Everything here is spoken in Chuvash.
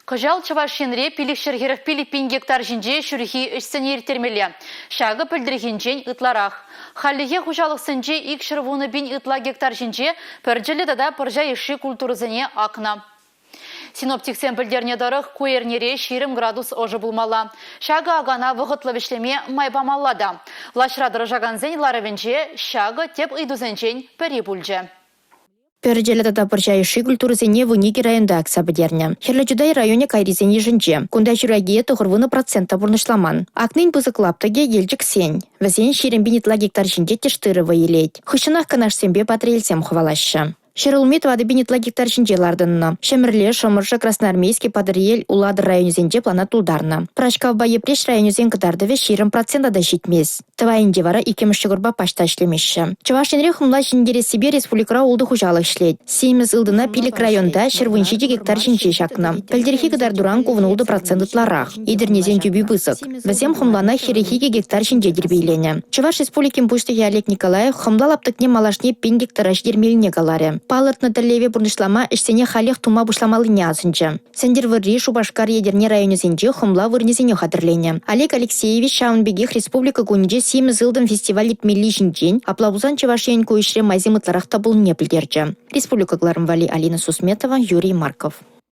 Кӑҫал Чӑваш Енре 545 пин гектар ҫинче ҫурхи ӗҫсене ирттермелле. Ҫакӑ пӗлтӗрхинчен ытларах. Хальлӗхе хуҫалӑхсенче 210 пин ытла гектар ҫинче пӗрчӗллӗ тата пӑрҫа йышши культурӑсене акнӑ. Синоптиксем пӗлтернӗ тӑрӑх, ку эрнере 20 градус ӑшӑ пулмалла. Ҫакӑ акана вӑхӑтлӑ вӗҫлеме май памалла та. Влаҫра тӑрӑшакансен ларӑвӗнче ҫакӑ тӗп ыйтусенчен пӗри пулчӗ. Пӗрчӗллӗ тата пӑрҫа йышши культурӑсене 12 районта акса пӗтернӗ. Хӗрлӗ Чутай районӗ кайрисен йышӗнче. Кунта ҫуракие 90 процент та пурнӑҫламан. Акнин пысӑк лаптӑкӗ Елчӗксен. Вӗсен 20 пин ытла гектар ҫинче тӗш тырӑ вӑй илет. Хыҫҫӑнах Канашсемпе Патӑрьелсем хӑвалаҫҫӗ. Ҫӗрулми 4 пин ытла гектар ҫинче лартӑннӑ. Ҫӗмӗрле, Шӑмӑршӑ, Красноармейски, Патӑрьел, Улатӑр районӗсенче плана тултарнӑ. Пӑрачкавпа Йӗпреҫ районӗсен кӑтартӑвӗ 20 процента та ҫитмест. Тӑвайӗнче вара иккӗмӗш ҫӑкӑрпа пач та ӗҫлемеҫҫӗ. Чӑваш Енре хӑмла ҫитӗнтерессипе республикӑра ултӑ хуҫалӑх ӗҫлет. Симӗс ылтӑна пилӗк районта 117 гектар ҫинче ҫакнӑ. Пӗлтӗрхи кӑтартуран ку 16 процент ытларах. Етӗрнесен тӳпи пысӑк. Вӗсем хӑмлана 42 гектар ҫинче тирпейленӗ. Чӑваш Республикин Пуҫлӑхӗ Олег Николаев хӑмла лаптӑкне малашне пин гектара ҫитермеллине каларӗ. Палӑртнӑ тӗллеве пурнӑҫлама ӗҫсене халех тума пуҫламаллине асӑнчӗ. Сӗнтӗрвӑрри, Шупашкар, Етӗрне районӗсенче хӑмла вырӑнӗсене хатӗрленӗ. Олег Алексеевич ҫавӑн пекех республика кунӗнче «Симӗс ылтӑн» фестиваль иртмелли ҫинчен, апла пулсан Чӑваш Ен ку ӗҫре майсем ытларах та пулнине пӗлтерчӗ. Республика кӑларӑм валли Алина Сусметова, Юрий Марков.